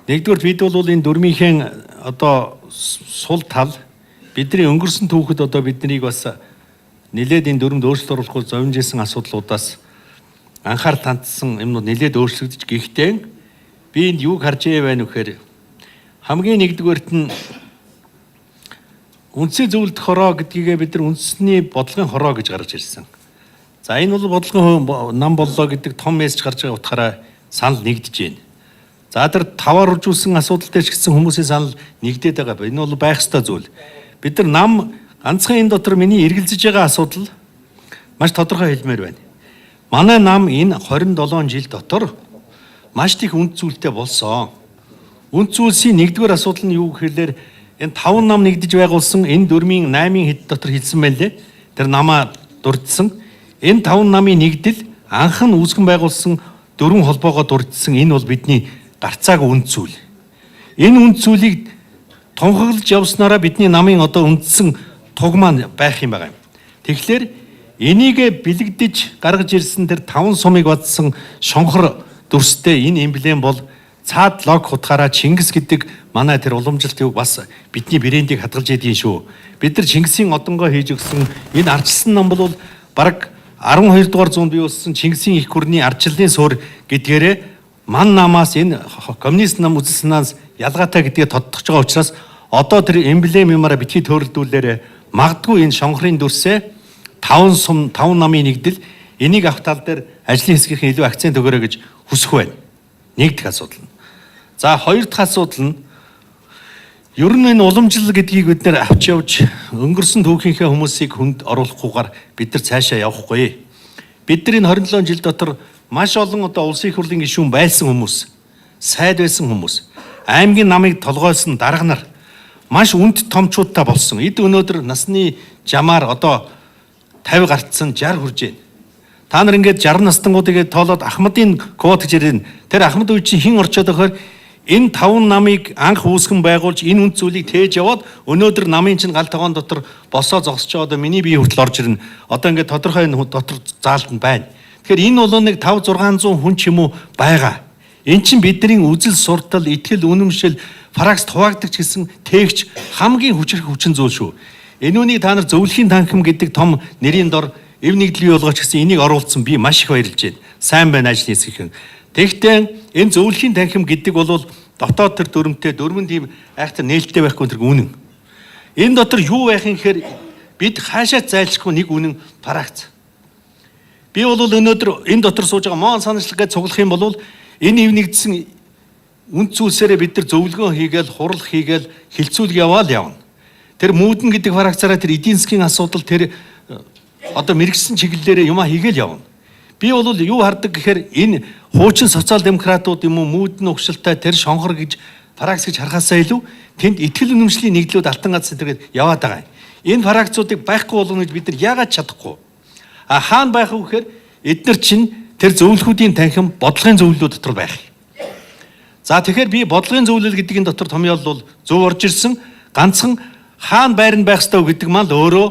Нэгдүгээр, бид бол энэ дүрмийнхээ одоо сул тал, бидний өнгөрсөн түүхэд одоо биднийг бас нэлээд энэ дүрмд өөрчлөлт оруулахгүй зовнижсэн асуудлуудаас анхаарал хандсан юмнууд нэлээд өөрчлөгдөж, гэхдээ би энд юуг харж байна вэхээр хамгийн нэгдүгээрт нь үндсийг зөвлөдөх хороо гэдгийгээ бид нар үндэсний бодлогын хороо гэж гаргаж ирсэн. За, энэ бол бодлогын нам боллоо гэдэг том мессеж гарч байгаа утгаараа санал нэгдэж байна. За, тэр таваар үржүүлсэн асуудал дээр ч гэсэн хүмүүсийн санал нэгдээд байгаа. Энэ бол байх ёстой зүйл. Бид нар нам ганцхан энэ дотор миний эргэлзэж байгаа асуудал маш тодорхой хэлмээр байна. Манай нам энэ 27 жил дотор маш их үнд зүйлтэй болсон. Үнд зүйлсийн нэгдүгээр асуудал нь юу гэхэлэр энэ таван нам нэгдэж байгуулсан энэ дөрмийн 8-ын хэд дотор хэлсэн байна лээ. Тэр намаа дурдсан. Энэ таван намын нэгдэл анх нь үүсгэн байгуулсан дөрвөн холбоогоо дурдсан, энэ бол бидний гарцааг үнд зүйл. Энэ үнд зүйлийг тунхаглаж явснараа бидний намын одоо үндсэн туг маань байх юм байгаа юм. Тэгэхээр энийг бэлэгдэж гаргаж ирсэн тэр таван сумыг бадсан шонхор дүрстэй энэ эмблем бол цаад лог утгаараа Чингис гэдэг манай тэр уламжлалт юг бас бидний брендийг хадгалж ядгийн шүү. Бид нар Чингисийн одонгоо хийж өгсөн энэ ардчилсан нам бол бараг 12 дугаар зуунд бий болсон Чингисийн их гүрний ардчлалын суурь гэдгээрээ ман намаас, энэ коммунист нам үзэл санаас ялгаатай гэдгээ тодтогч байгаа учраас одоо тэр эмблем юмараа битгий төөрөлдүүлээрэ. Магадгүй энэ шонхрын дүрсээ таван сум, таван намын нэгдэл, энийг авах тал дээр ажлын хэсгийнхэн илүү акцент өгөөрэй гэж хүсэх байна. Нэг дэх асуудал нь. За, хоёр дахь асуудал нь ер нь энэ уламжлал гэдгийг бид нэр авч явж өнгөрсөн түүхийнхээ хүмүүсийг хүнд оруулахгүйгээр бид нар цаашаа явахгүй. Бид нар энэ 27 жил дотор маш олон одоо улсын их хурлын гишүүн байсан хүмүүс, сайд байсан хүмүүс, аймгийн намыг толгойлсон дарга нар маш үнд томчуудтай болсон. Эд өнөөдөр насны жамаар одоо 50 гарцсан, 60 хүрж байна. Та нар ингээд 60 настангуудыг тоолоод Ахмадын квот гэж яриад, тэр Ахмад үе чинь хэн орчоод байхаар энэ таван намыг анх үүсгэн байгуулж, энэ үнд зүйлийг тээж яваад өнөөдөр намын чинь гал тогоон дотор босоо зогсож байгаа, одоо миний бие хүртэл орж ирнэ. Одоо ингээд тодорхой энэ дотор заалт нь байна. Тэгэхээр энэ бол нэг 5 600 хүн ч юм уу байгаа. Эн чинь бидний үзэл суртал, итгэл үнэмшил, фракц хуваагдагч гэсэн тээгч хамгийн хүчрэх хүчин зүйл шүү. Энэ үнийг та нар зөвлөхийн танхим гэдэг том нэрийн дор эв нэгдэл бий болгооч гэсэн энийг оруулсан, би маш их баярлж байна. Сайн байна ажлын хэсгийнхэн. Тэгэхдээ энэ зөвлөхийн танхим гэдэг бол дотоод тэр дүрмтэй, дөрвөн тийм айхтар нээлттэй байхгүй, тэр үнэн. Энэ дотор юу байх юм гэхээр бид хаашаа зайлшгүй нэг үнэн фракц. Би бол өнөөдөр энэ дотор сууж байгаа моон санаачлаг гэж цуглах юм бол энэ эв нэгдсэн үнд зүйлсээрээ бид нар зөвлөгөө хийгээл, хурал хийгээл, хилцүүлэг яваал явна. Тэр мүүдэн гэдэг фракцаараа тэр эдийн засгийн асуудал, тэр одоо мэрэгсэн чиглэлээрээ юмаа хийгээл явна. Би бол юу хардаг гэхээр энэ хуучин социал демократууд юм уу, мүүдэн угшилтай тэр шонхор гэж фракц гэж харахаасаа илүү тэнд итгэл үнэмшлийн нэгдлүүд, алтан гац зэрэг яваад байгаа юм. Энэ фракцуудыг байхгүй болгоно гэж бид нар яагаад чадахгүй? А хаана байх вэ гэхээр эдгээр чинь тэр зөвлөхүүдийн танхим, бодлогын зөвлөлүүд дотор байх. За, тэгэхээр би бодлогын зөвлөл гэдгийн дотор томьёол бол зөв орж ирсэн. Ганцхан хаана байрны байх ёстой гэдэг маань л өөрөө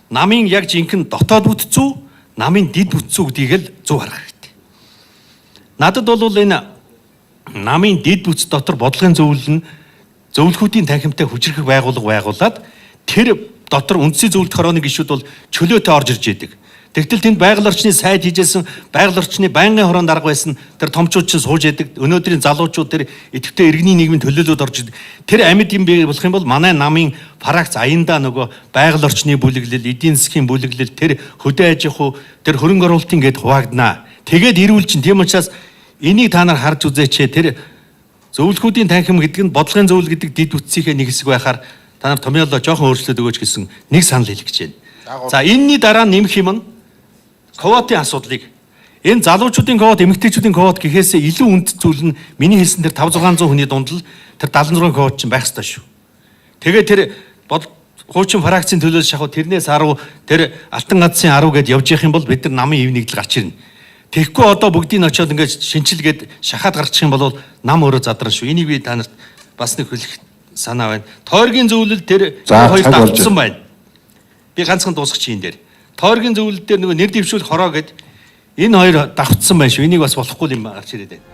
намын яг жинхэнэ дотоод бүтцүү, намын дид бүтцүү гэдгийг л зөв харах хэрэгтэй. Надад бол энэ намын дид бүтц дотор бодлогын зөвлөл нь зөвлөхүүдийн танхимтай хүчрэх байгууллага байгуулад тэр дотор үндсийн зөвлөлт хорооны гишүүд бол чөлөөтэй орж ирж идэг. Тэгтэл тэнд байгаль орчны сайд хийжсэн, байгаль орчны байнгын хороонд дарга байсан тэр томчууд чинь сууж идэг. Өнөөдрийн залуучууд, тэр идэвхтэй иргэний нийгмийн төлөөлөлд орж идэг. Тэр амьд юм бий болох юм бол манай намын фракц аяндаа нөгөө байгаль орчны бүлэглэл, эдийн засгийн бүлэглэл, тэр хөдөө аж ахуй, тэр хөрөнгө оруулалтын гээд хуваагдана. Тэгээд ирүүл чинь, тийм учраас энийг та нар харж үзээч. Тэр зөвлөхүүдийн танхим гэдэг нь бодлогын зөвлөл гэдэг дид бүтцийнхээ нэг хэсэг байхаар та нар томьёолоо жоохон өөрчлөлт өгөөч гэсэн нэг санал хэлэх гэж байна. За, энэний дараа нэмэх юм нь квотын асуудлыг, энэ залуучуудын квот, эмэгтэйчүүдийн квот гэхээсээ илүү үнд зүйл нь миний хэлсэн тэр 5 600 хүний дунд л тэр 76 квот чинь байх ёстой шүү. Тэгээ тэр бод хуучин фракцийн төлөөс шахуу тэрнээс 10, тэр алтан газрын 10 гэд явж явах юм бол бид нар намын ив нэгдэл гарч ирнэ. Тэгэхгүй одоо бүгдийг очиод ингээд шинчилгээд шахаад гарчих юм бол нам өөрөө задран шүү. Энийг би та нарт бас нэг хэлэх санаа байна. Тойргийн зөвлөл тэр хоёр давтсан байна. Би ганцхан дуусгах чинь энэ дээр. Тойргийн зөвлөл дээр нөгөө нэр дэвшүүлэх хороо гэд энэ хоёр давтсан байна шүү. Энийг бас болохгүй юм гарч ирээд байна.